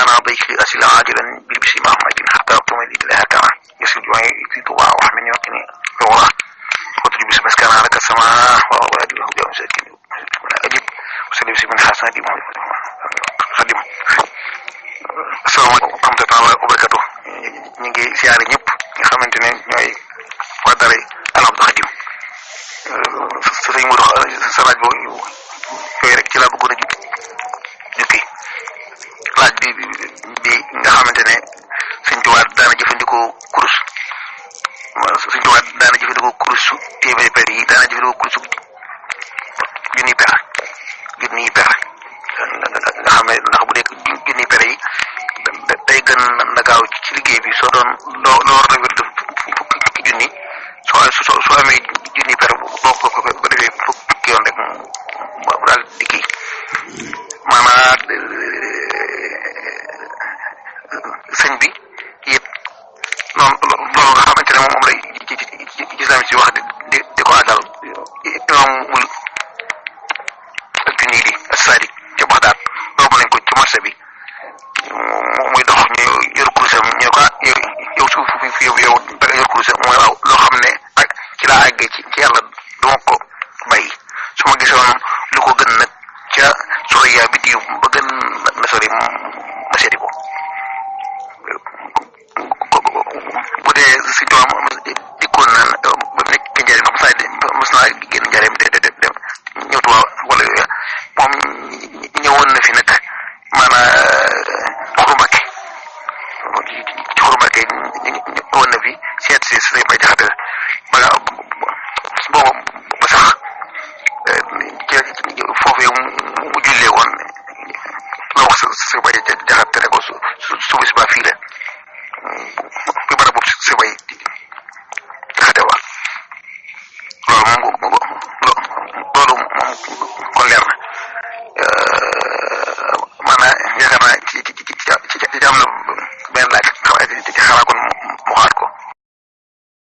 أنا ضيف أسئلة عاجلا بلبس محمد حتى أكمل لها كما يسجد في طباع وحمن يقني الورى وتجب بس كان على السماء وأولادي وهدى ومساكين أجب وسلم من حسنات خدم السلام عليكم ورحمة الله وبركاته نيجي سيارة ñëpp nga xamantene ñoy wa dara al abdou khadim sëriñ mu dox sa laaj bo yoy rek ci la bëggoon a jukki laaj bi nga xamantene sëriñ tuwaat daana jëfandikoo kurus sëriñ tuwaat daana jëfandikoo kurus téeméeri per yi daana jëfandikoo kurus junni per nga xam ne ndax bu dee junni per yi day gën na gaaw ci liggéey bi soo doon loo war a wér fukki junni soo amee junni per boo ko ba defee fukki yoon rek mu daal di kii maanaam sëñ bi yëpp noonu loolu nga xamante ne moom lay islam si wax di ko àggal imaamul ak junni di as-Sadiq ca Baxdaad loolu nañ ko ci marché bi muy dox ñu yor kurusam ñu ko yow suuf fi yow da nga yor kurusam mooy loo xam ne ak ci laa àggee ci yàlla duma ko bàyyi su ma gisoon lu ko gën nag ca soriya bi diw ba gën na sori ma seeti ko bu dee si doom dikkoon na ba nekk njëriñ mos naa génn njëriñ dem ñëw tuwa wala yooya moom ñëwoon na fi nag xurumake ñëwoon na fi seet si sëriñ Bay Jaxate boobu ba sax foofu mu jullee woon la wax sëriñ Bay Jaxate ne ko suba si ba fii la fi barab boobu sëriñ Bay Jaxate wax loolu moom